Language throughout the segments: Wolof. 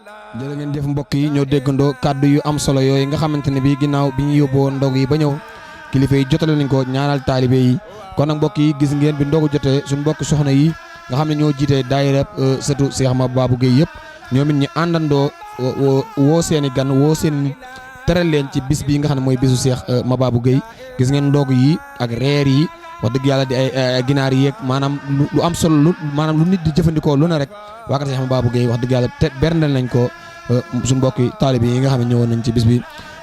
jërë ngeen jëf mbokk yi ñoo déggandoo kàddu yu am solo yooyu nga xamante ne bii ginnaaw bi ñu yóbboo ndog yi ba ñëw kilifa yi jotale nañ ko ñaanal taalibe yi kon nag mbokk yi gis ngeen bi ndogu jotee suñu mbokk soxna yi nga xam ne ñoo jiite daayira sëtu Cheikh Mababou Gueye yëpp ñoom it ñu àndandoo woo seen i gan woo seen teral leen ci bis bii nga xam ne mooy bisu Cheikh Mababou Gueye gis ngeen ndog yi ak reer yi wax dëgg yàlla di ay ginaar yeeg maanaam lu am solo lu maanaam lu nit di jëfandikoo lu ne rek waa kër Cheikh Mababou Gueye wax dëgg yàlla te berndeel nañ ko suñu mbokki taalibe yi nga xam ne ñëwoon nañ ci bis bi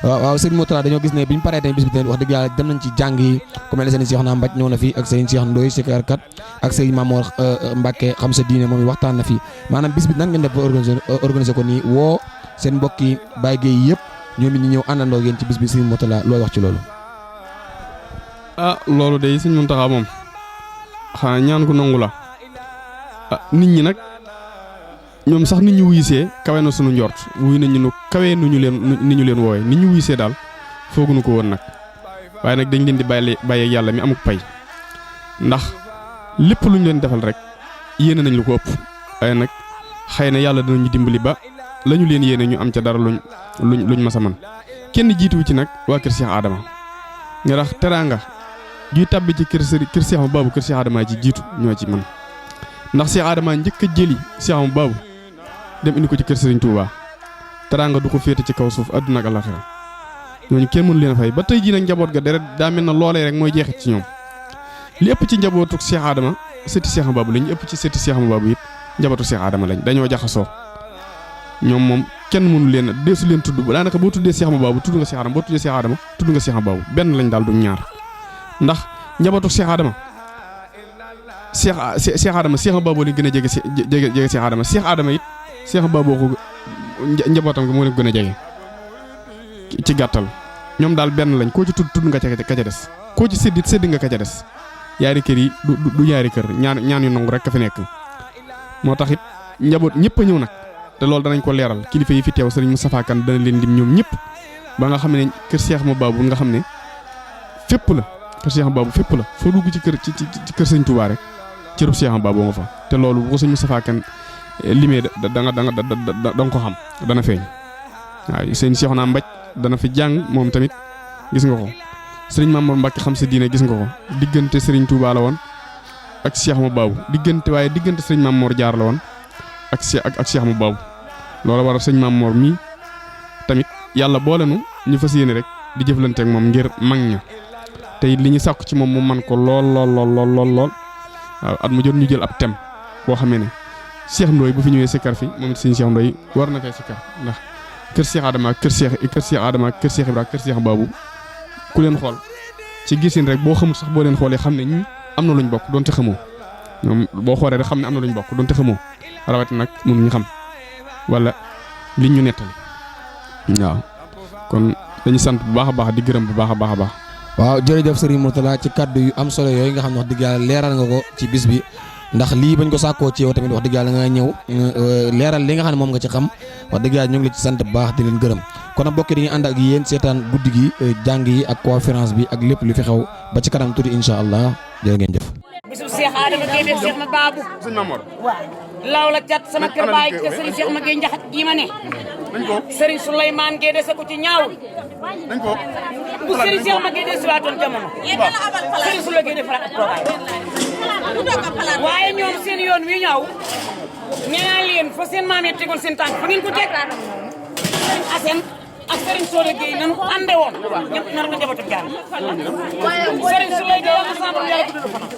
waaw Serigne Moutala dañoo gis ne biñu paree tamit bis bi tamit wax dëgg yàlla dem nañ ci jàng yi ku mel ne Serigne Cheikh Mbaj ñëw na fi ak Serigne Cheikh Ndoye sikarkat ak Serigne Mamour Mbacke xam sa diine moom waxtaan na fi maanaam bis bi nan ngeen def ba organiser ko nii woo seen mbokki Baye Gueye yëpp ñoom it ñu ñëw àndandoo yéen ci bis bi Serigne Moutala looy wax ci loolu. Loolu de Serigne Mountakha moom xanaa ñaan ko nangu la nit ñi nag ñoom sax nit ñu wuyisee kawe na sunu njort wuy nañu nu kawe nu ñu leen woowee nit ñu wuyisee daal fooguñu ko woon nag waaye nag dañ leen di bàyyi yàlla mi amuk pay ndax lépp lu ñu leen defal rek yéene nañ lu ko ëpp waaye nag xëy na yàlla dinañu dimbali ba la ñu leen yéene ñu am ca dara luñ mas a man kenn jiituwu ci nag waa kër Cheikh Adama nga tax teraanga juy tàbbi ci kër Cheikh Mababou kër Cheikh Adama ci jiitu ñoo ci man ndax Cheikh Adama njëkk a jëli Cheikh Mababou dem indi ko ci kër Serigne Touba teraanga du ko féete ci kaw suuf àdduna ak àllaxira ñooñu kenn mënu leen a fay ba tey jii nag njaboot ga deret daa mel na loolee rek mooy jeexit ci ñoom li ëpp ci njabootu Cheikh Adama sëti Cheikh Mababou lañ ëpp ci sëti Cheikh Mababou it njabootu Cheikh Adama lañ dañoo jaxasoo ñoom moom kenn mënu leen deesu leen tudd daanaka boo tuddee Cheikh Mababou tudd nga Cheikh Adama boo tuddee Cheikh Adama tudd nga Cheikh Mababou benn lañ daal du ñaar ndax njabootu Cheikh Adama Cheikh Adama Cheikh Mababou lañ gën a jege Cheikh Adama Cheikh Adama it Cheikh Mababou ko njabootam nga moo leen gën a jege ci gàttal ñoom daal benn lañ koo ci tudd nga ca des koo ci sédd nga ka ca des yaari kër yi du yaari kër ñaan yu nangu rek ka fi nekk moo tax it njaboot ñëpp a ñëw nag te loolu danañ ko leeral kilifa yi fi teew Serigne Moustapha Kane dana leen lim ñoom ñëpp ba nga xam ne kër Cheikh Mababou nga xam ne fépp la kër Cheikh Mababou fépp la foo dugg ci kër Serigne Touba rek cërub Cheikh Mababou nga fa te loolu bu ko Serigne Moustapha Kane limee da nga ko xam dana feeñ waaw seen Cheikh Mbaj dana fi jàng moom tamit gis nga ko Serigne Mamour Mbacke xam sa diine gis nga ko diggante Serigne Touba la woon ak Cheikh Mababou diggante Serigne Mamour Jaar la woon ak Cheikh Mababou loolu waral Serigne Mamour mii tamit yàlla boole nu ñu fas yéene rek di jëflante ak moom ngir mag ña te li ñu sàkku ci moom mu man ko lool waaw at mu jot ñu jël ab thème boo xamee ne Cheikh Ndoye bu fi ñëwee sikkar fi moom it sëñ Cheikh Ndoye war na fee sikkar ndax kër Cheikh Adama kër Cheikh Adama kër Cheikh Ibrahima kër Cheikh Mababou ku leen xool ci gisin rek boo xamul sax boo leen xoolee xam ne ñi am na luñ bokk doonte xamoo ñoom boo xoolee rek xam ne am na luñ bokk doonte xamoo rawat nag mun ñu xam wala liñ ñu nettali waaw kon dañu sant bu baax a baax di gërëm bu baax a baax a baax. waaw jërëjëf Serigne Mourtala ci kaddu yu am solo yooyu nga xam ne wax dëgg yàlla leeral nga ko ci bis bi ndax lii bañ ko sàkkoo ci yow tamit wax dëgg yàlla nga ñëw leeral li nga xam ne moom nga ci xam wax dëgg yàlla ñu ngi la ci sant bu baax di leen gërëm kon nag mbokk yi dañuy ànd ak yéen seetaan guddi gi jàng yi ak conférence bi ak lépp lu fi xew ba ci kanam tuuti incha allah jërë ngeen jëf. bisu Cheikh Adama Gueye def Cheikh Mababou sëñ Mamor waaw law la cat sama kër baay te Serigne Cheikh ma Gueye njaxat gii ma ne Serigne Souleymane Gueye dese ko ci ñaawul bu Serigne Cheikh ma Gueye de si waatoon jamono Serigne Souleymane Gueye defaraat ak toogaay waaye ñoom seen yoon wi ñaaw ñaa leen fa seen maam yi tegoon seen tànk fa ngeen ko teg Serigne Assane ak Serigne Soda Gueye nañu ko ànde woon ñëpp nar nga njabootu jaar Serigne Souley Gueye wax ensemble yàlla ko dudd fanam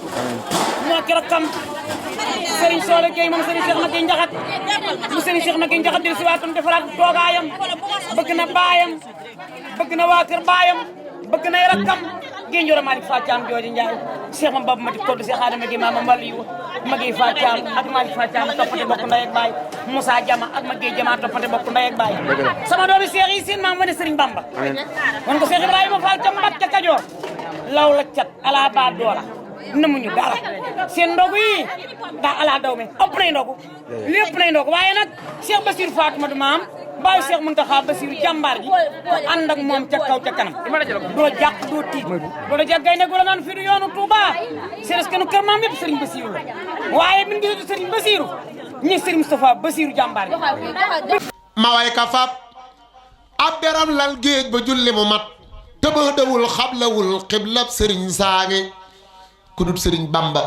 moo keroog kam Serigne Soda Gueye moom Serigne Cheikh ma Gueye njaxat mu Serigne Cheikh ma Gueye njaxat del si waatam defaraat toogaayam bëgg na baayam bëgg na waa kër baayam bëgg na rakkam Gueye Ndioro Malick Fathiam jooju Ndiaye Cheikh Mababou ma di koddu Cheikh Adama Gueye maama Mbaliou ma Gueye Fathiam ak Malick Fathiam toppate bokk ndey ak baay Moussa Diama ak ma Gueye Diama toppate bokk ndey ak baay sama doomi Cheikh yi seen maam wane Serigne Bamba wan ko Cheikh Ibrahima Fall ca Mbacké Kajoor law la cat ala ba doola namuñu dara seen ndogu yi daa ala daw me ëpp nay ndogu lépp nay ndogu waaye nag Cheikh Bassirou Fatou Madou maam bàyyi Cheikh Mountakha Bassirou jàmbaar ji ànd ak moom ca kaw ca kanam doo jàq doo tiit doo la jàggay ne la naan fi du yoonu Touba c'est que nu kër maam yëpp Serigne Bassirou la waaye min ngi Serigne Bassirou ñi Serigne Moustapha Bassirou jàmbaar ji ma way ka fab ab deram lal géej ba julli mu mat tëba dawul xablawul xiblab sëriñ saa ngi ku dut sëriñ Bamba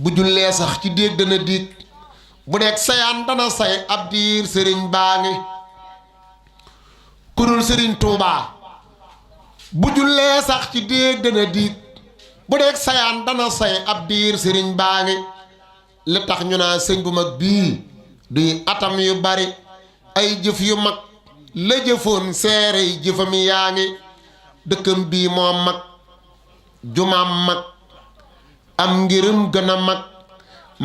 bu jullee sax ci déeg dana diig bu nekk sayaan dana say ab diir sëriñ baa ngi ku dul sëriñ Tuubaa bu jullee sax ci déeg dana diig bu nekk sayaan dana say ab diir sëriñ baa ngi li tax ñu naa sëñ bu mag bii duy atam yu bari ay jëf yu mag la jëfoon seere yi jëfam yaa ngi dëkkam bii moo mag jumaam mag am ngirum gën a mag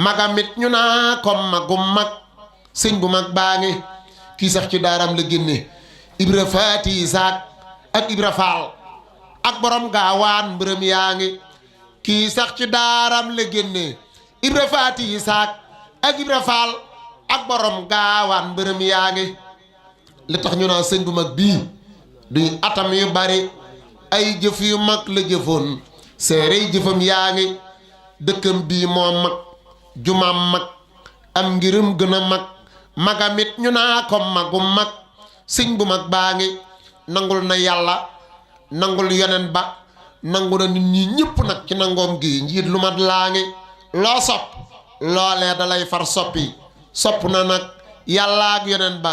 magamit ñu naa ko magum mag sëñ bu mag baa ngi kii sax ci daaram la génne Ibra Faati Saak ak Ibra Faal ak borom gaawaan mbërëm yaa ngi kii sax ci daaram la génne Ibra Faati Saak ak Ibra Faal ak borom gaawaan mbërëm yaa ngi li tax ñu naa sëñ bu mag bii duy atam yu bari ay jëf yu mag la jëfoon seerey jëfam yaa ngi dëkkam bii moo mag jumaam mag am ngirum gën a mag magamit ñu naa ko magum mag sëñ bu mag baa ngi nangul na yàlla nangul yonen ba nangu na nit ñi ñëpp nag ci nangoom gi njiit lu mat laa ngi loo sopp loolee dalay far soppi sopp na nag yàlla ak yonen ba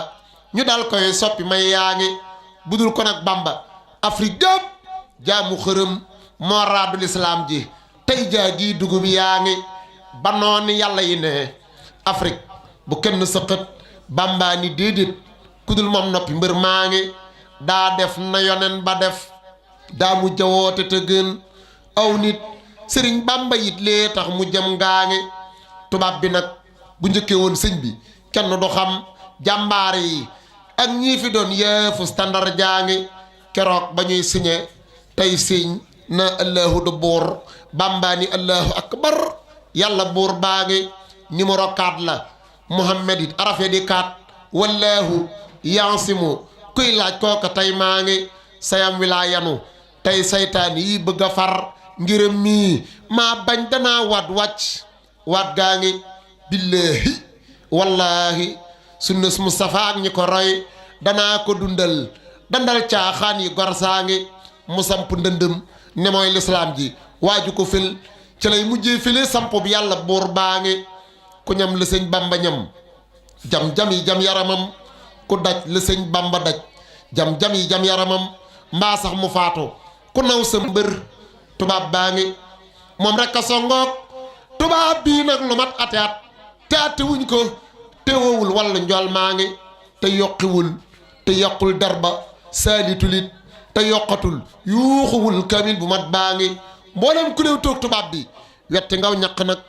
ñu dal koy soppi may yaa ngi budul ko nag Bamba Afrique gépp jaamu xërëm moo raadul islaam ji tey jaa gi dugub yaa ngi ba noonu yàlla yi ne Afrique bu kenn sëqët Bamba ni déedéet kudul moom noppi mbër maa ngi daa def na yonen ba def daa mu jawoote te gën aw nit sëriñ Bamba yit lee tax mu jëm gaa ngi tubaab bi nag bu njëkkee woon sëñ bi kenn du xam jàmbaar yi ak ñii fi doon yëfu standard jaa ngi keroog ba ñuy signé tey siñ na allahu du buur Bamba ni allahu akbar yàlla buur baa ngi numéro 4 la Muhammad it arafe di 4 wallahu yansimu kuy laaj kooka tey maa ngi sayam wi laa yanu tey saytaan yi bëgg a far ngirëm mii maa bañ danaa waat gaa ngi billaahi wallaahi sunnas Mustafa ak ñi ko roy danaa ko dundal dandal caaxaan yi gor saa ngi mu samp ndëndëm ne mooy lislaam ji waaju ko fil ci lay mujjee file samp bi yàlla buur baa ngi ku ñam la sëñ Bamba ñam jam-jam yi jam yaramam ku daj la sëñ Bamba daj jam-jam yi jam yaramam mbaa sax mu faatu ku naw sa mbër tubaab baa ngi moom rek a songoog tubaab bii nag lu mat ate at te ate wuñ ko teewul walla njool maa ngi te yokkiwul te yokkul darba saalitulit te yokkatul yuuxuwul kamil bu mat baa ngi mboolem ku néew toog tubaab bi wetti ngaw ñaq nag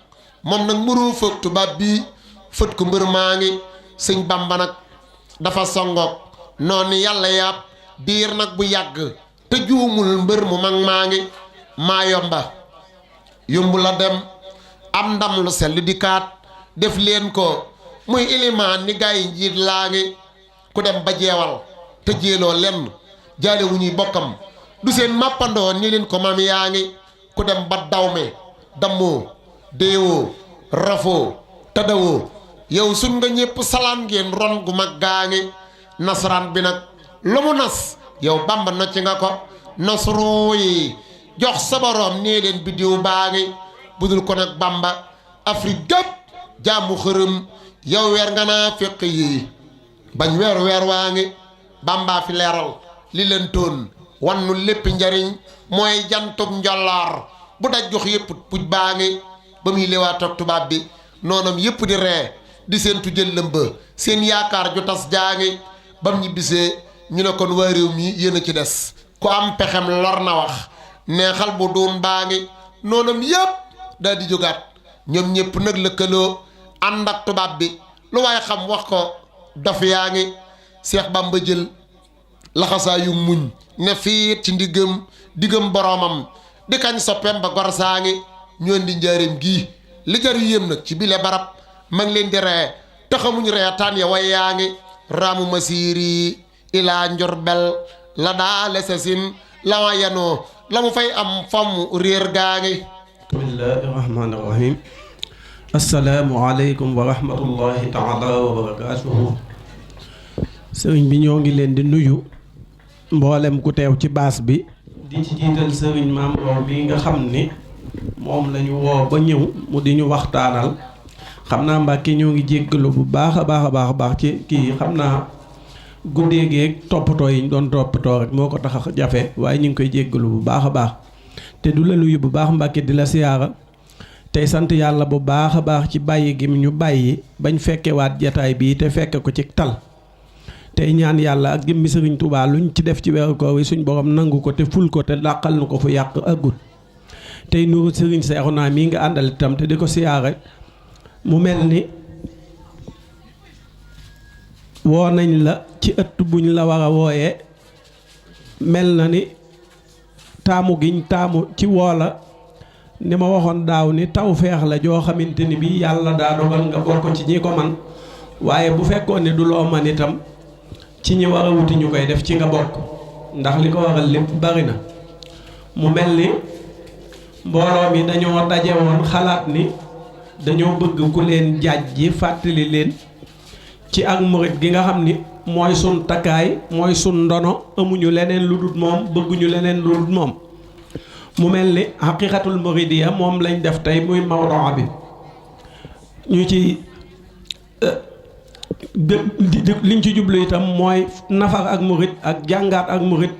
moom nag mënoo foog tubaab bii fët ko mbër maa ngi sëñ Bamba nag dafa songoog noonu yàlla yàpp diir nag bu yàgg te juumul mbër mu mag maa ngi maa yomba yombu la dem am ndam lu sell di kaat def leen ko muy ilimaan ni gaa yi njiit laa ngi ku dem ba jeewal te jéeloo lenn jaale wu ñuy bokkam du seen màppandoo ni leen ko mam yaa ngi ku dem ba dawme dammoo déewoo rafoo tadawoo yow sun nga ñépp salaan ngeen ron gu mag gaa ngi nasaraan bi nag lu mu nas yow Bamba nocc nga ko nasru yi jox sa boroom nee leen biddiw baa ngi budul ko nag Bamba Afrique gépp jaamu xërëm yow weer nga naa fekk yi bañ weer waa ngi Bamba fi leeral li leen toon wannu lépp njariñ mooy jantub njolloor bu daj jox yépp puj baa ngi ba muy lewaatoog tubaab bi noonam yépp di ree di seen tujjël lëmba seen yaakaar ju tas jaa ngi bam ñibbisee ñu ne kon waa réew mi yéen a ci des ku am pexem lor na wax neexal bu duun baa ngi noonam yépp daal di jógaat ñoom ñépp nag lëkkaloo ànd ak tubaab bi lu waaye xam wax ko dof yaa ngi Seex Bamba jël laxasaa yu muñ ne fiit ci diggam boroomam di kañ soppeem ba gor saa ngi ñoon di njaareem gii li jar yu yéem nag ci bile barab ma ngi leen di ree taxamuñ reetaan ya way yaa ngi raamu masiiri ilaa njurbel la daa lesesin la wa yanoo la mu fay am famm réer gaa ngi bismillahi rahmaani rahim assalaamu aleykum wa rahmatullahi taala wa barakatuhu sëriñ bi ñoo ngi leen di nuyu mboolem ku teew ci baas bi di ci jiital sëriñ Maam Mor bi nga xam ni moom lañu woo ba ñëw mu di ñu waxtaanal xam naa Mbàkke ñoo ngi jéggalu bu baax a baax ci kii xam naa guddee geeg toppatoo yi ñu doon toppatoo rek moo ko tax a jafe waaye ñu ngi koy jéggalu bu baax a baax te du la nuyu bu baax Mbàkke di la siyaara tey sant yàlla bu baax a baax ci bàyyi gi ñu bàyyi bañ fekkewaat jataay bii te fekke ko ci tal tey ñaan yàlla ak jëmmi Sëriñ Tuubaa luñ ci def ci weeru koor wi suñ borom nangu ko te ful ko te dàqal nu ko fu yàq agut tey nuru Sëriñ Seexuna mii nga àndal itam te di ko siyaare mu mel ni woo nañ la ci ëtt buñ la war a wooyee mel na ni taamu giñ taamu ci woola ni ma waxoon daaw ni taw feex la joo xamante ni bii yàlla daa dogal nga bokk ci ñi ko man waaye bu fekkoon ne du loo man itam ci ñi war a wuti ñu koy def ci nga bokk ndax li ko waral lépp bari na mu mel ni mbooloo mi dañoo daje woon xalaat ni dañoo bëgg ku leen jaaj ji fàttali leen ci ak murit gi nga xam ni mooy sun takkaay mooy sun ndono amuñu leneen lu dul moom bëgguñu leneen lu dul moom mu mel ni xaqiqatul muridiya moom lañ def tey muy mawduu bi ñu ci liñ ci jublu itam mooy nafar ak murit ak jàngaat ak murit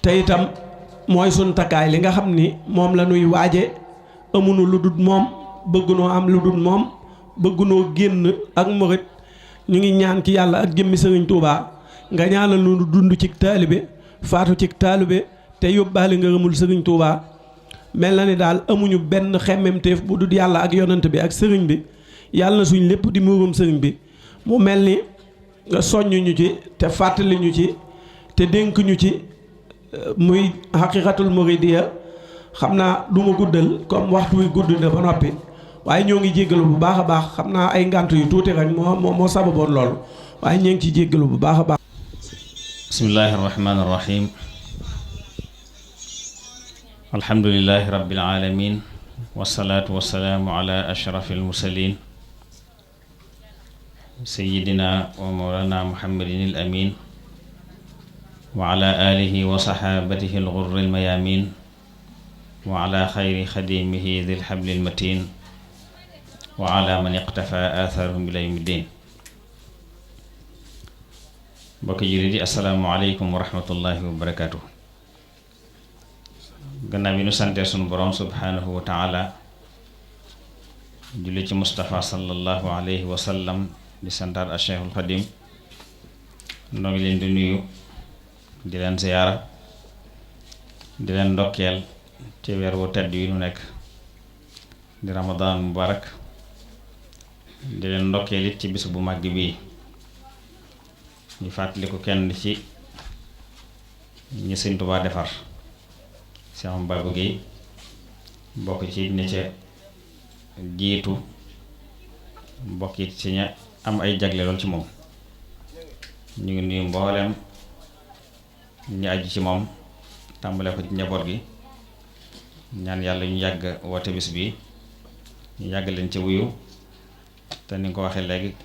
te itam mooy sun takkaay li nga xam ni moom la ñuy waaje amuñu lu dul moom bëggunoo am lu dul moom bëggunoo génn ak murit ñu ngi ñaan ci yàlla ak jëmmi Sëriñ Tuubaa nga ñaanal nu dund ci taalibe faatu ci taalibe te yóbbaale ngërëmul Sëriñ Tuubaa mel na ni daal amuñu benn xemmemteef bu dul yàlla ak yonant bi ak sëriñ bi yàlla na suñ lépp di muurum sëriñ bi mu mel ni nga soññ ñu ci te fàttali ñu ci te dénk ñu ci muy xaqiqatul muridiya xam naa du ma guddal comme waxtu wi gudd na ba noppi waaye ñoo ngi jéggalu bu baax a baax xam naa ay ngànt yu tuuti rek moo sababoon loolu waaye ñoo ngi ci jéggalu bu baax a baax. bismillahi rahmaani rahim alhamdulilahi rabbil alamin wasalaatu wasalaamu ala ashraf almursalin sayidina wa mawlana muhammadin al amin wa ala alihi wa saxaabatihi alxurri almayamin wa ala xayri xadimihi dil xabli almatin wa ala man iqtafa athaarahum ila yawmi ddin mbokki jullit yi assalaamu aleykum wa rahmatullahi wa barakaatu. gannaaw bi nu santee sunu borom subhanahu wa taala julli ci Mustafa sallallahu alayhi wa sallam di santaat a Cheikhul Xadim noo ngi leen di nuyu di leen ziyaara di leen ndokkeel ci weer wu tedd wi nu nekk di Ramadan mubarak di leen ndokkeel it ci bis bu màgg bii ñu fàttaliku kenn ci ñi Sëñ Tuubaa defar Cheikh Mbabou Guèye bokk ci ne ca jiitu bokk it ci ña am ay jagle lool ci moom ñu ngi nuyu mboolem ñu aju ci moom tàmbale ko ci njaboot gi ñaan yàlla ñu yàgg woote bis bi ñu yàgg leen ci wuyu te ni nga ko waxee léegi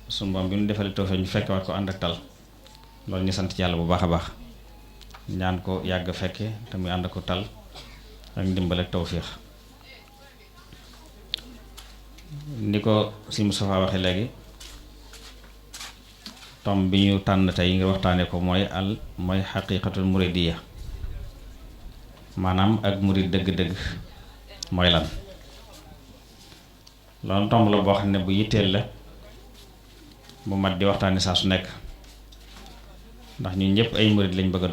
sunu Boroom bi ñu defalee tawfeex ñu fekke waat ko ànd ak tal loolu ñu sant ci yàlla bu baax a baax ñaan ko yàgg fekke te muy ànd ko tal ak ndimbal ak tawfeex ni ko si Moustapha waxee léegi tom bi ñu tànn tey ngir waxtaane ko mooy xaqiiqatul muridiyya maanaam ak murid dëgg-dëgg mooy lan loolu tomb la boo xam ne bu yitteel la bu mat di waxtaane saa su nekk ndax ñun ñëpp ay murid lañ bëgg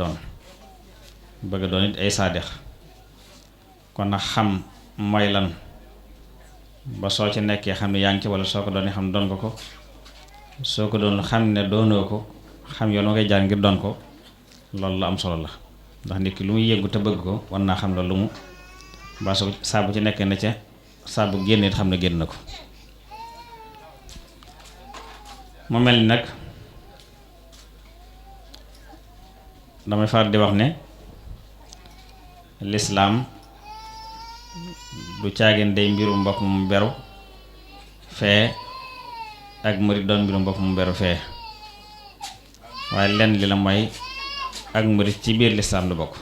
a doon it ay saadex kon nag xam mooy lan ba soo ci nekkee xam ne yaa ngi ci wala soo ko doon xam doon ko soo ko doon xam ne doonoo ko xam yoon wa ngay jaar ngir doon ko loolu la am solo la ndax nit ki lu muy yëngu te bëgg ko war naa xam la lu mu ba saa bu ci nekkee na ca saa bu génnee xam ne génn na ko mu mel ni nag damay faral di wax ne lislaam du caagin day mbiru mbokk mu beru fee ak murid doon mbiru mbokk mu beru fee waaye lenn li la mooy ak murit ci biir lislaam lu bokk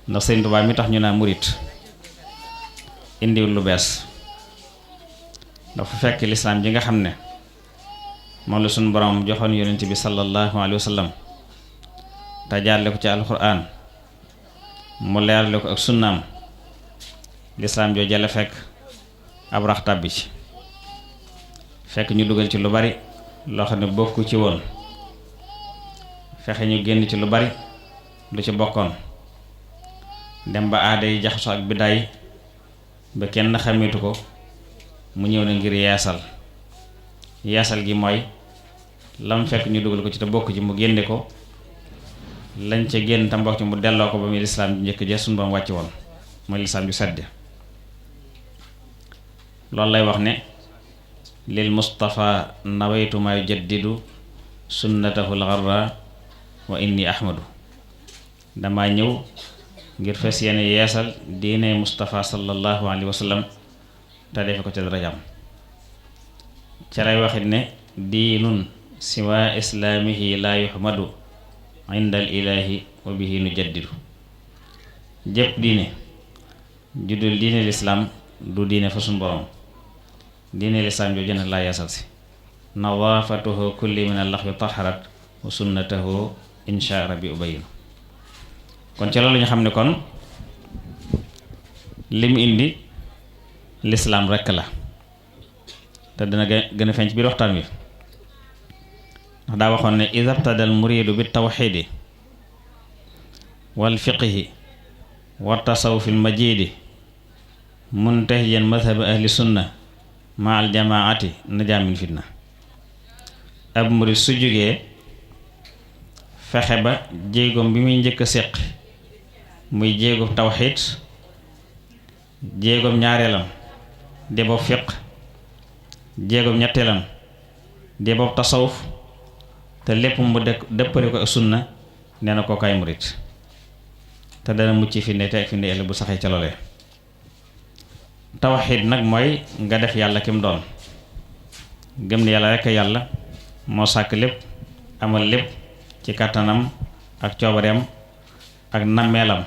ndax Sëriñ Tuubaa mi tax ñu naa murit indiwul lu bees dafa fekk lislaam ji nga xam ne moom la suñu borom joxoon yonent bi sallallahu alayhi wa sallam te jaarle ko ci alxuraan mu leerle ko ak sunnaam lislaam joo jële fekk ab rax tàbbi ci fekk ñu dugal ci lu bari loo xam ne bokku ci woon fexe ñu génn ci lu bari lu ci bokkoon dem ba aada yi jaxasoo ak biddaay ba kenn xameetu ko mu ñëw na ngir yeesal gi mooy lam fekk ñu dugal ko ci te bokk ci mu génne ko lañ ca génn tam bokk ci mu delloo ko ba muy lislaam ju njëkk ja suñu ba mu wàcc woon mooy lislaam ju sedd loolu lay wax ne lil Mustafa nawaytu ma yujaddidu sunnatahu al-gharra wa inni ahmadu dama ñëw ngir fes yéene yeesal diine Mustafa sallallahu alayhi wa sallam te defe ko ca darajaam ca lay waxit ne diinun siwa islaamihi la yuhmadu inda al ilahi wa bihi nujaddidu jëpp diine juddul diine lislaam du diine fa suñ borom diine lislaam jooju nag laa yeesal si nadaafatuhu kulli min allaxwi taharat wa sunnatahu insha rabbi ubayinu kon ci loolu ñu xam ne kon lim indi lislaam rekk la te dina gën a feeñ ci biir waxtaan wi ndax daa waxoon ne ida btadal muridu bi tawxidi wal fiqhi wa tasawufil majidi muntahiyan madhab ahli sunna ma al jamaati najaamin fitna ab murid su jógee fexe ba jéegoom bi muy njëkk a séq muy jéego tawxiid jéegoom ñaareelam de boobu fiq jéegoom ñetteelam de boobu tasawuf te lépp mu dëppale ko ak sunna nee na kookaay murit te dana mucc fi ne te ak fi ne ëllëg bu saxee ca loolee tawxiid nag mooy nga def yàlla kim doon gëm ne yàlla rekk yàlla moo sàkk lépp amal lépp ci kàttanam ak coobareem ak nammeelam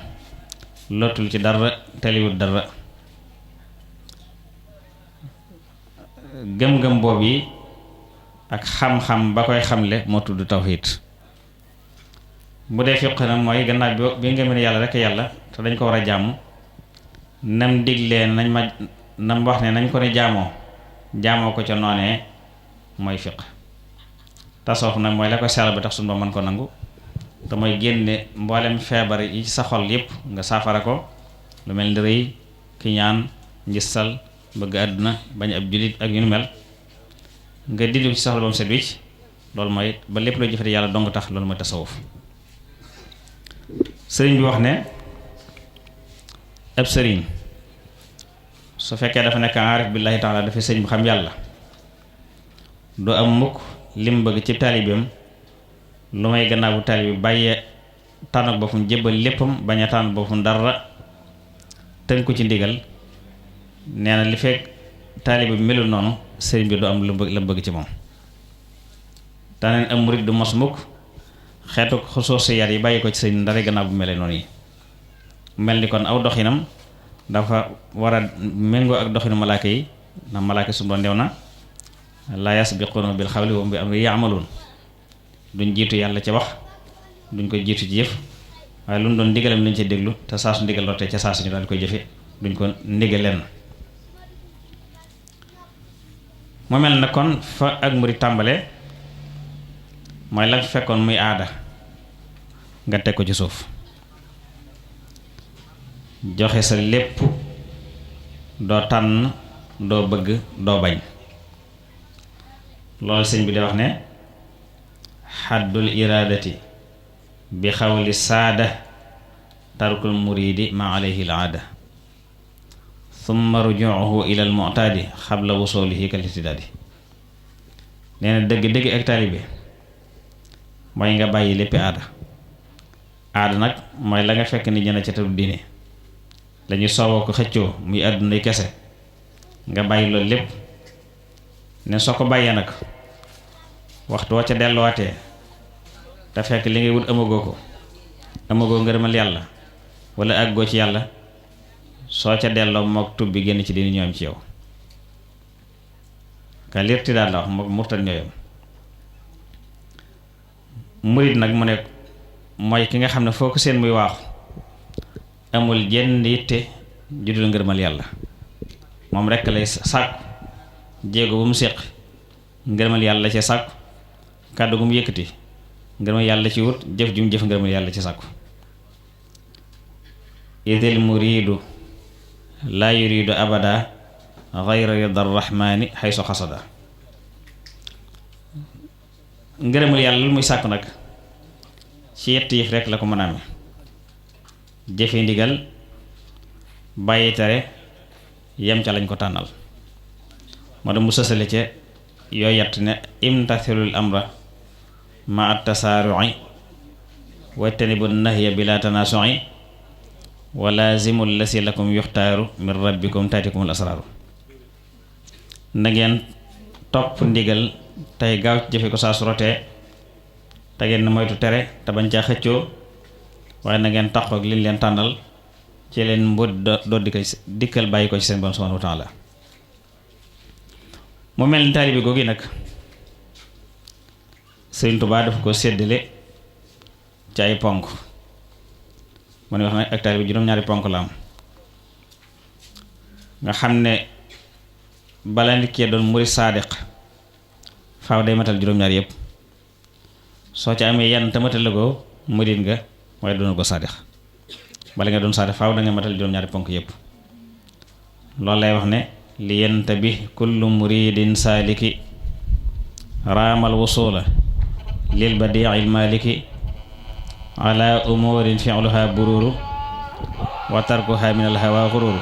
lottul ci dara teliwul dara gëm-gëm boobu yi ak xam-xam ba koy xamle moo tudd tawxiid bu dee fiq nag mooy gannaaw bi nga mën yàlla rekk yàlla te dañ ko war a jàmm nam diglee nam wax ne nañ ko ne jaamoo ko ca noonee mooy fiq tasawuf nag mooy la ko sell ba tax suñu ba mën ko nangu te mooy génne mboolem feebar yi sa xol yépp nga saafara ko lu mel ni rëy kiñaan njistal bëgg àdduna bañ ab jullit ak yu nu mel nga dindi ci soxla ba mu set wicc loolu mooy ba lépp loo jëfete yàlla dong tax loolu mooy tasawuf sëriñ bi wax ne ab sëriñ su fekkee dafa nekk aarif billaahi taala dafa sëriñ bu xam yàlla du am mukk lim bëgg ci taalibeem lu may gannaaw bu taalibe bàyyee tànn ak boppam jébbal léppam bañ a tànn boppam dara tënk ci ndigal nee na li fekk taalibe bi melul noonu sëriñ bi du am lu bëgg ci moom taneen am murid du mos mukk xeetu xusuusiyaat yi bàyyi ko ci sëriñ ndare gannaaw bu melee noonu yi mel ni kon aw doxinam dafa war a méngoo ak doxinu malaaka yi ndax malaaka su doon ndew na laa yasbiquuna bil xawli wa hum bi amri ya'maluun duñ jiitu yàlla ci wax duñ ko jiitu ci jëf waaye lu mu doon ndigalam lañ ci déglu te saa su ndigal lottee ca saa su ñu daal koy jëfe duñ ko ndigal lenn mu mel na kon fa ak murid tàmbale mooy la fekkoon muy aada nga teg ko ci suuf joxe sa lépp doo tànn doo bëgg doo bañ loolu sëñ bi di wax ne xaddul iraadati bi xawli saada tarkul muridi ma alayhi al aada thumma rujuuhu ila al mu'taadi xabla wusulihi kal irtidaadi nee na dëgg-dëgg ak taalibe mooy nga bàyyi léppi aada nag mooy la nga fekk ni ñene ca tadu diine lañuy soowoo ko xëccoo muy àdduna kese nga bàyyi loolu lépp ne soo ko bàyyee nag waxtu wa ca delluwaatee te fekk li ngay wut amagoo ngërëmal yàlla wala àggoo ci yàlla soo ca delloo mook tub bi génn ci dini ñoom ci yow ka lirti daal la wax mook murtad ñooyam murit nag mu ne mooy ki nga xam ne foo ko seen muy waaxu amul jenn yitte judul ngërëmal yàlla moom rekk lay sàkku jéego bu mu séq ngërëmal yàlla ci sàkku kàddu gu mu yëkkati ngërëmal yàlla ci wut jëf ju mu jëf ngërëmal yàlla ci sàkku idil muridu laa yuridu abada ghayra ridar rahmani haysu xasada ngërëmal yàlla lu muy sàkku nag ci yetti yëf rekk la ko mën a amee jëfe ndigal bàyyi tere yem ca lañ ko tànnal moo tax mu sësale ca yooy yett ne imtathilul amra ma at tasaaru'i wajtanibu nahya bila tanasu'i wa lazimul lasi lakum yuxtaaru min rabbikum taatikumul asraaru na ngeen topp ndigal tey gaaw ci jëfe ko saa su rotee te ngeen moytu tere te bañ caa xëccoo waaye na ngeen taxoo ak liñ leen tànnal ci leen mbóot doo dikkal bàyyi ko ci seen borom subhanahu wa taala mu mel ni taalibe googu nag Sëriñ Tuubaa daf ko séddale ci ay ponk mu ne wax nag ak taalibe juróom-ñaari ponk la am nga xam ne bala nit kee doon murid saadiq faaw day matal juróom-ñaari yëpp soo ci amee yenn te matal ko murid nga waaye doona ko saadiq bala nga doon saadiq faaw da nga matal juróom-ñaari ponk yëpp loolu lay wax ne li yantabi kullu muridin saaliki raamal wusula lil badiil maliki ala umurin fi'luha bururu wa tarkuha min al hawa ghururu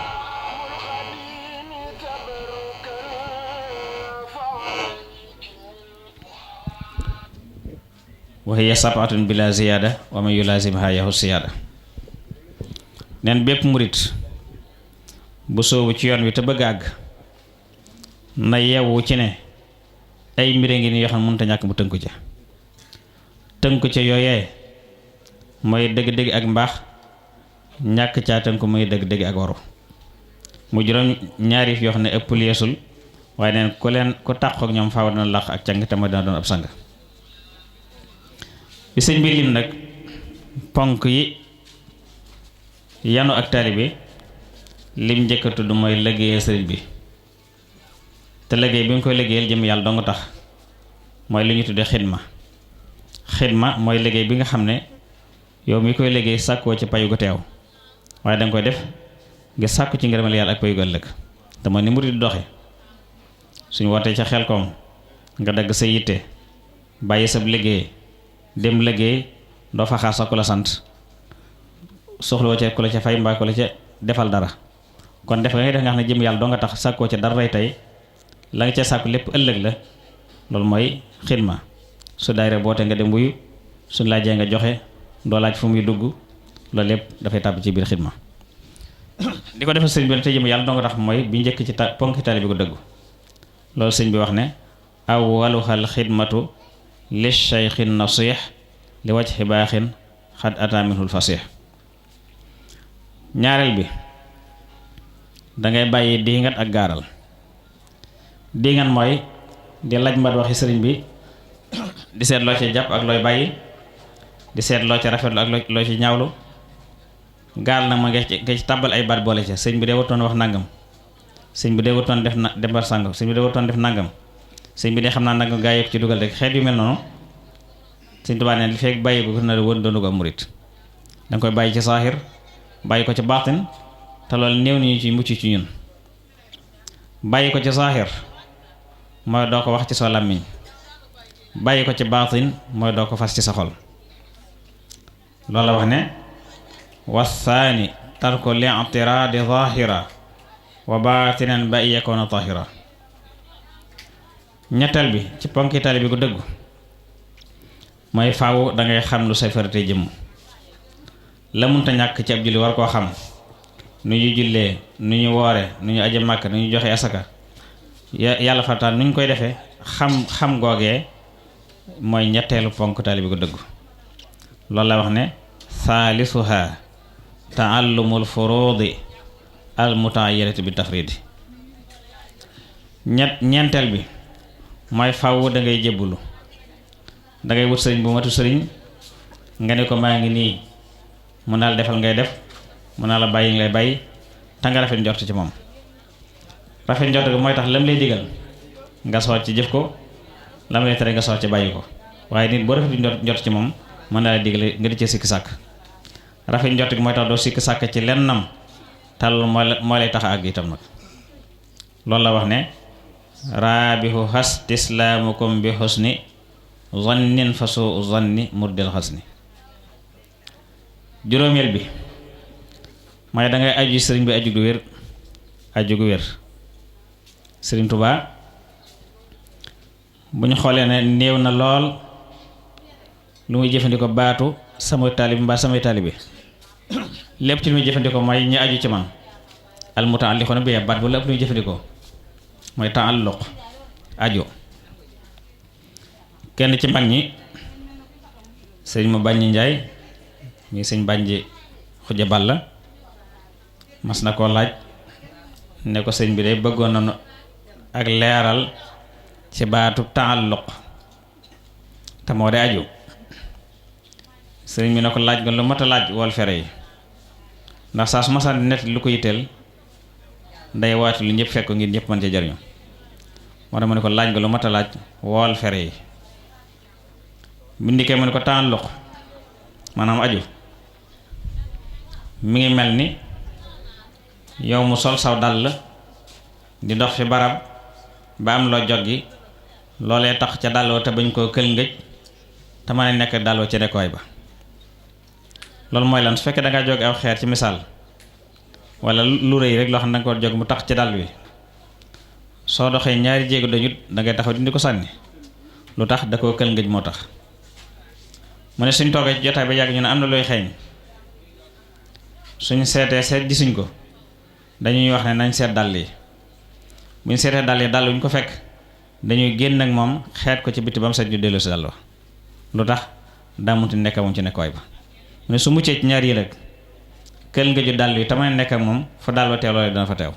wa hiya sab'atun bila ziyada wa man yulazimha yahu siyada neen bépp murit bu soobu ci yoon wi te bëgg àgg na yeewu ci ne ay mbir ngi ni yoo xam ne mënut a ñàkk mu tënku ca yooyee mooy dëgg-dëgg ak mbaax ñàkk caa tënku mooy dëgg-dëgg ak waru mu juróom ñaari yoo xam ne ëpp yeesul waaye neen ku tàqoo ak ñoom faaw dana làq ak càng te mooy dana doon ab sang bi sëñ bi lim nag ponk yi yanu ak taalibe lim njëkk a tudd mooy liggéeyal sëriñ bi te liggéey bi nga koy liggéeyal jëm yàlla dong tax mooy li ñu tuddee xidma mooy liggéey bi nga xam ne yow mi koy liggéey sàkkoo ci payu gu teew waaye danga koy def ngir sàkku ci ngërëmal yàlla ak payu gu ëllëg te mooy ni murid di doxe suñu wootee ca Xelkom nga dagg sa yitte bàyyi sab liggéey dem liggéey doo fa xaar sax ku la sant soxlawoo ca ku la ca fay mbaa ku la ca defal dara kon def nga def nga xam ne jëm yàlla doo nga tax sàkkoo ca dara tey la nga ca sàkku lépp ëllëg la loolu mooy xidma su daayira boote nga dem wuyu suñ laajee nga joxe doo laaj fu muy dugg loolu lépp dafay tàbb ci biir xidma di ko defal sëñ bi te jëm yàlla doo nga tax mooy bi njëkk ci ponki taalibe bi ko dëggu loolu sëñ bi wax ne awwaluhal xidmatu li shaykhin nasih li wajhi baaxin xad ata minhul fasih ñaareel bi dangay bàyyi diingat ak gaaral diingat mooy di laaj mbat waxi sëriñ bi di seet loo ci jàpp ak looy bàyyi di seet loo ci rafetlu ak loo ci ñaawlu gaal nag ma nga ci tàbbal ay baat boole ca sëñ bi dee wutoon wax nangam sëñ bi dee wutoon def na dembar sàngam sëñ bi dee wutoon def nangam sëñ bi dee xam naa nangam gaa yëpp ci dugal rek xeet yu mel noonu sëñ Tuubaa ne li fekk bàyyi ko na woon doonu ko am murit danga koy bàyyi ci saaxir bàyyi ko ci baatin te loolu néew nañu ci mucc ci ñun bàyyi ko ci saaxir mooy doo ko wax ci sa làmmiñ bàyyi ko ci baatin mooy doo ko fas ci sa xol loolu la wax ne wasaani tarko li'tiraadi zaahira wa baatinan ba yakuna taahira ñetteel bi ci ponki taalibe bi ko dëggu mooy faaw dangay xam lu say farate jëmm la munta ñàkk ci ab julli war koo xam nu ñu jullee nu ñu woore nu ñu aje màkk nu ñu joxe asaka yàlla fartaan nu ñu koy defee xam googee mooy ñetteelu ponk taalibe bi ko dëggu loolu la wax ne thaalisuha taallumul furuudi al mutaayyirati bi tafridi ñeenteel bi mooy fàww da ngay jébbulu da ngay wut sëriñ bu matu sëriñ nga ne ko maa ngi nii mun naa la defal ngay def mun naa la bàyyi ngay bàyyi te nga rafet njort ci moom rafet njort gi mooy tax lam lay digal nga soot ci jëf ko lam lay tere nga soot ci bàyyi ko waaye nit boo rafet njort ci moom mën naa la digal nga di ci sikki sàkk rafet njort gi mooy tax doo sikki sàkk ci lennam tal moo lay tax a àgg itam nag loolu la wax ne raabihu has tislaamukum bi husni zannin fa suu zanni murdil xasni juróomeel bi mooy dangay aju sëriñ bi aju gu wér sëriñ Tuubaa bu ñu xoolee ne néew na lool lu muy jëfandikoo baatu samay taalibi mbaa samay taalibi lépp ci lu muy jëfandikoo mooy ñu aju ci man al mutaalliquna bi baat bu lépp lu muy jëfandikoo mooy taalluq aju kenn ci mag ñi sëriñ ma bàññi njaay mi sëñ bànji xuja balla mas na koo laaj ne ko sëñ bi de bëggoon nañu ak leeral ci baatu taalluq te moo de aju sëriñ bi ne ko laaj nga lu mat a laaj wol fere yi ndax saa su masaan net lu ko yitteel nday waatu lu ñëpp fekk ngir ñëpp mën ci jariñu moo tax mu ne ko laaj nga lu mat a laaj wool fere yi bindikee mu ne ko taalluq maanaam aju mi ngi mel ni yow mu sol saw dàll di dox fi barab ba am loo jot gi loolee tax ca dàlloo te bañ koo kël ngëj te mën a nekk dàlloo ci rekkuwaay ba loolu mooy lan su fekkee dangaa jóge aw xeer ci misaal wala lu rëy rek loo xam ne danga ko jóg mu tax ci dàll wi soo doxee ñaari jéego dañut dangay taxaw dindi ko sànni lu tax da koo kël ngëj moo tax mu ne suñ toogee ci jotaay ba yàgg ñu ne am na looy xeeñ suñ seetee seet gisuñ ko dañuy wax ne nañ seet dàll yi buñ seetee dàll yi dàll wuñ ko fekk dañuy génn ak moom xeet ko ci biti ba mu set ñu dellu si dàll wa lu tax daa munti nekk moom ci nekkuwaay ba mu ne su muccee ci ñaar yi rek kël nga ju dàll yi te mën nekk ak moom fa dàll wa teew loolee dana fa teew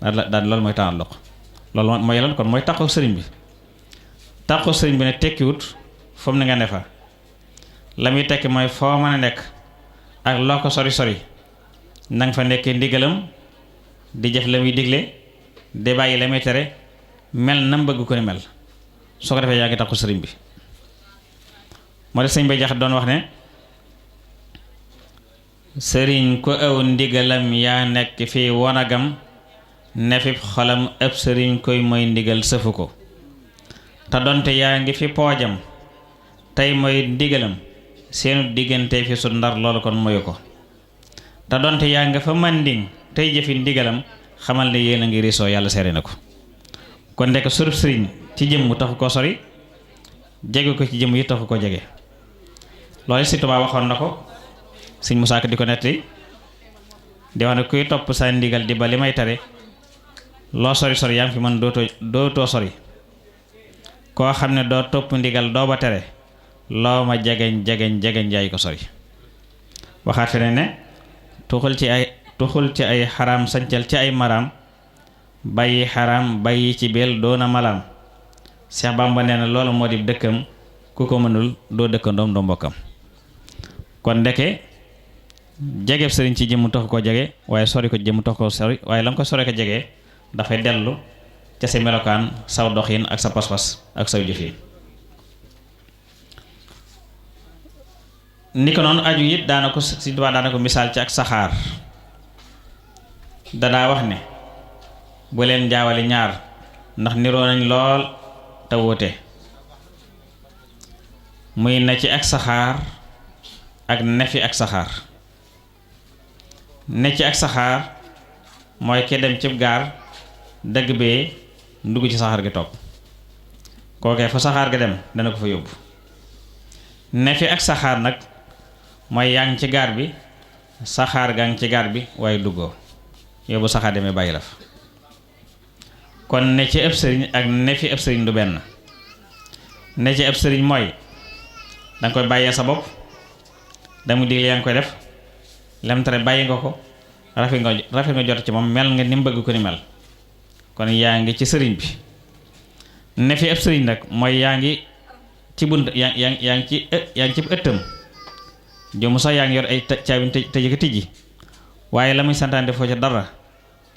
daal loolu mooy taalluq loolu mooy lan kon mooy taxaw sëriñ bi taxaw sëriñ bi ne tekkiwut foofu na nga ne fa la muy tekki mooy foo mën a nekk ak loo ko sori sori nanga fa nekkee ndigalam di jëf la muy digle di bàyyi la muy tere mel na bëgg ko ni mel soo ko defee yaa ngi taxu sëriñ bi moo def sëriñ bay jax doon wax ne sëriñ ko aw ndigalam yaa nekk fii wonagam ne fi xolam ëpp sëriñ koy mooy ndigal sëfu ko te donte yaa ngi fi poojam tey mooy ndigalam seenu diggante fi su ndar loolu kon moyu ko te donte yaa nga fa manding tey jëfi ndigalam xamal ne yéen a ngi risoo yàlla seere na ko kon ndekk surub sëriñ ci jëmm taxu ko sori jege ko ci jëmm yi taxu ko jege loolu si Tuubaa waxoon na ko sëñ Musaa Ka di ko netti di wax ne kuy topp sa ndigal di ba li may tare loo sori sori yaa ngi fi man dootoo sori koo xam ne doo topp ndigal doo ba tere loo ma jegeñ jaay ko sori waxaat fi ne tuxul ci ay xaraam sancal ci ay maraam bàyyi xaraam bàyyi ci beel doona malaam Seex Bàmba nee na loolu moo di dëkkam ku ko mënul doo dëkkandoom doo mbokkam kon ndeke jegeb sëriñ ci jëmm taxu ko jege waaye sori ko jëmm taxu ko sori waaye la nga ko sori ko jege dafay dellu ca sa melokaan saw doxin ak sa pas-pas ak saw jëfin ni ko noonu aju it daana ko misaal ci ak saxaar dadaa wax ne bu leen jaawale ñaar ndax niroo nañ lool te wuute muy na ci ak saxaar ak nefi ak saxaar ne ci ak saxaar mooy ke dem cib gaar dëgg bee dugg ci saxaar gi toog kookee fa saxaar ga dem dana ko fa yóbbu nefi ak saxaar nag mooy yaa ngi ci gaar bi saxaar gaa ngi ci gaar bi waaye duggoo yow bu saxaar demee bàyyi la fa kon ne ci ëpp sëriñ ak ne fi ëpp sëriñ du benn ne ci ëpp sëriñ mooy danga koy bàyyee sa bopp damu digle yaa ngi koy def lem tere bàyyi nga ko rafet nga jot ci moom mel nga ni mu bëgg ko ni mel kon yaa ngi ci sëriñ bi ne fi ab sëriñ nag mooy yaa ngi ci bunt yaa ngi ci ëttam jëmu sax yaa ngi yor ay caabi tëj ko tijji waaye la muy santaan defoo ca dara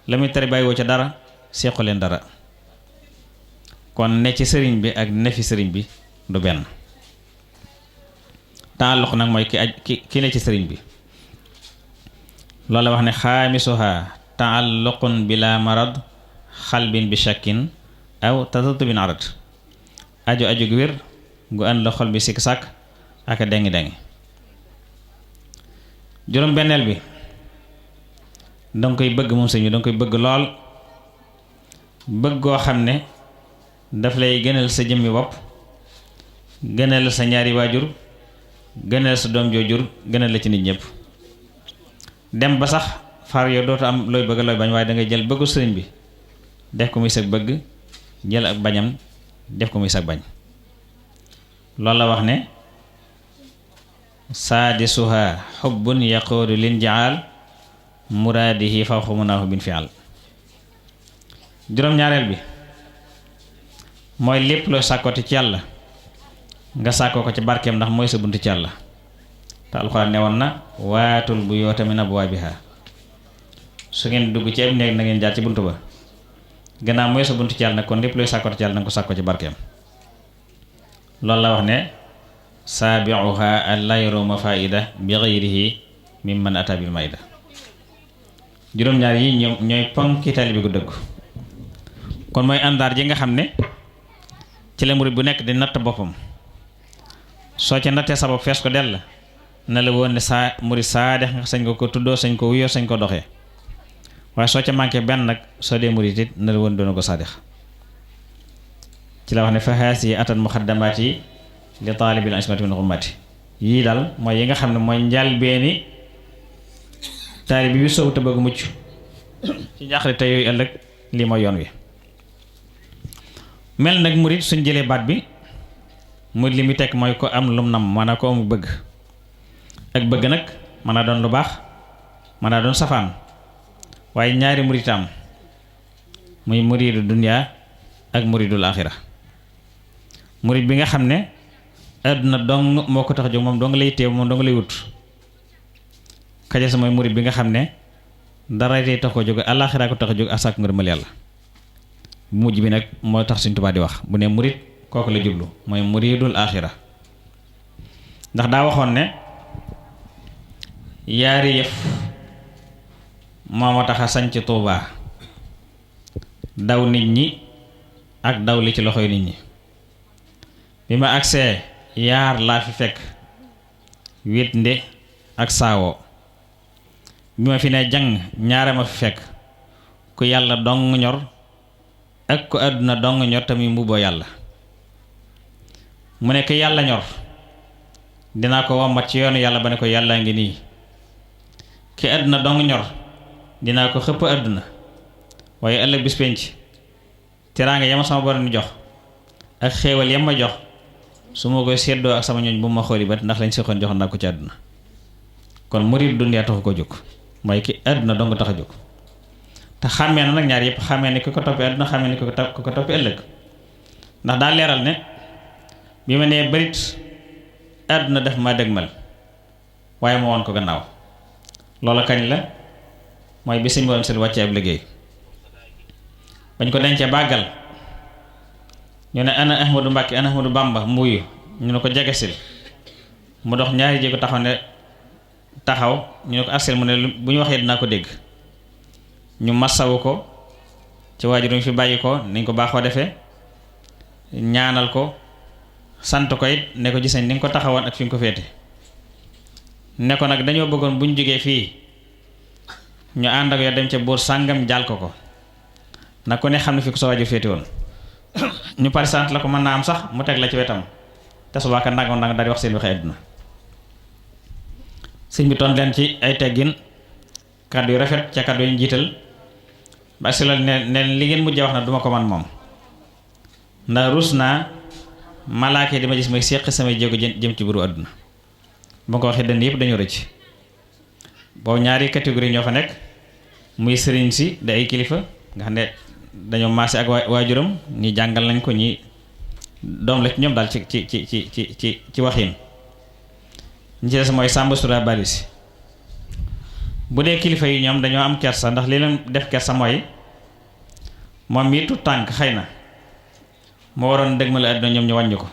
la muy tere bàyyiwoo ca dara sequ leen dara kon ne ci sëriñ bi ak ne fi sëriñ bi du benn taalluq nag mooy ki ne ci sëriñ bi loolu la wax ne xaamisuha taalluqun bila marad xalbin bi shakkin aw tatatubin arad aju gu wér gu ànd la xol bi sikk sàkk ak a dengi juróom benneel bi danga koy bëgg moom sëñ bi danga koy bëgg lool bëgg goo xam ne daf lay gënal sa jëmmi bopp gënal sa ñaari waajur gënal sa doom joojur gënal la ci nit ñëpp dem ba sax far yow dootu am looy bëgg looy bañ waaye dangay jël bëggu sëriñ bi def ko muy sag bëgg jël ak bañam def ko muy sag bañ loolu la wax ne saadisuha xubbun yaquudu lin jaal muraadihi fawqa munaahu bin fial juróom-ñaareel bi mooy lépp loo sàkkooti ci yàlla nga sàkkoo ko ci barkeem ndax mooy sa bunt ci yàlla te alxuraan ne woon na waatul buyuuta min abwaabiha su ngeen dugg ci ab néeg na ngeen jaar ci bunt ba gannaaw mooy sa bunt ci yàlla nag kon lépp looy sàkkooti ci yàlla nanga ko sàkkoo ci barkeem loolu la wax ne saabiuha allayruma faida bi gayrihi mimman ata bil maida juróom-ñaar yi ñooy ponki taalibe gu dëgg kon mooy àndaar ji nga xam ne ci la murid bu nekk di natt boppam soo ca nattee sa bopp fees ko dell na la woon ne saa murid saadex nga sañ ko tuddoo sañ ko wuyoo sañ ko doxee waaye soo ca manqué benn nag soo dee murid it na la woon doona ko saadex ci la wax ne fa haasi atan muxaddamaat yi li taalibil ismati min xummati yii daal mooy yi nga xam ne mooy njalbeeni taalibe bi soow te bëgg mucc ci njaaxle te yooyu ëllëg lii mooy yoon wi mel nag murid suñ jëlee baat bi murid li muy tekk mooy ko am lum nam maanaam ko amu bëgg ak bëgg nag mën naa doon lu baax mën naa doon safaan waaye ñaari murid am muy muridu dunya ak muridul axira murid bi nga xam ne àdduna dong moo ko tax a jóg moom dong lay teew moom dong lay wut kaja sa mooy murid bi nga xam ne dara tey tax ko jóg àllaaxira ko tax a jóg asak ngërëmal yàlla bu mujj bi nag moo tax Sëriñ Tuubaa di wax bu ne murid kooku la jublu mooy muridul axira ndax daa waxoon ne yaari yëf moo ma tax a sañc Tuubaa daw nit ñi ak daw li ci loxoy nit ñi bi ma agsee yaar laa fi fekk wét nde ak saawoo bi ma fi ne jàng ñaare ma fi fekk ku yàlla dong ñor ak ku àdduna dong ñor tamit mbubboo yàlla mu ne ku yàlla ñor dinaa ko wommat ci yoonu yàlla ba ne ko yàllaa ngi nii ki àdduna dong ñor dinaa ko xëpp àdduna waaye ëllëg bis penc teraanga yama sama borom ni jox ak xéewal yam ma jox su ma koy seddoo ak sama ñooñ bu ma xooli ba ndax lañ seqoon joxoon naa ko ci àdduna kon murid dunya taxu ko jóg mooy ki àdduna dong tax a jóg te xàmmee na nag ñaar yëpp xàmmee ne ku ko toppee àdduna xàmmee ne ku ko toppee ëllëg ndax daa leeral ne bi ma nee bërit àdduna def ma dëgmal waaye ma woon ko gannaaw loola kañ la mooy bi sëñ woon seen wàccee ab liggéey bañ ko dencee bàggal ñu ne ana Ahmadou Mbàkke ana Ahmadou Bamba mbuyu ñu ne ko jegesil mu dox ñaari jéego taxaw ñu ne ko arsel mu ne bu ñu waxee dinaa ko dégg ñu massawu ko ci waajur ñu fi bàyyi ko niñ ko baaxoo defee ñaanal ko sant ko it ne ko gis nañ ni nga ko taxawoon ak fi nga ko féete ne ko nag dañoo bëggoon bu ñu jógee fii ñu ànd ak yow dem ca buur sàngam jaal ko nag ko ne xam ne fi ko sa waajur féete woon ñu pare sant la ko mën naa am sax mu teg la ci wetam te subaa ka ndànk daal di wax seen waxee àdduna sëñ bi toon leen ci ay teggin kàddu yu rafet ca kàddu yu jiital ba si la ne li ngeen mujjee wax na duma ko man moom ndax ruus naa malaaka di ma gis may séq samay jéego jëm ci buru àdduna ba ko waxee dënn yëpp dañoo rëcc boobu ñaari catégorie ñoo fa nekk muy sëriñ si da ay kilifa nga xam ne dañoo maase ak waajuram ñi jàngal nañ ko ñi doom la ci ñoom daal ci waxin ñi ci des mooy Samba Sura Bari si bu dee kilifa yi ñoom dañoo am kersa ndax li leen def kersa mooy moom mii tu tànk xëy na moo waroon dëgg ma la àdduna ñoom ñu wàññi ko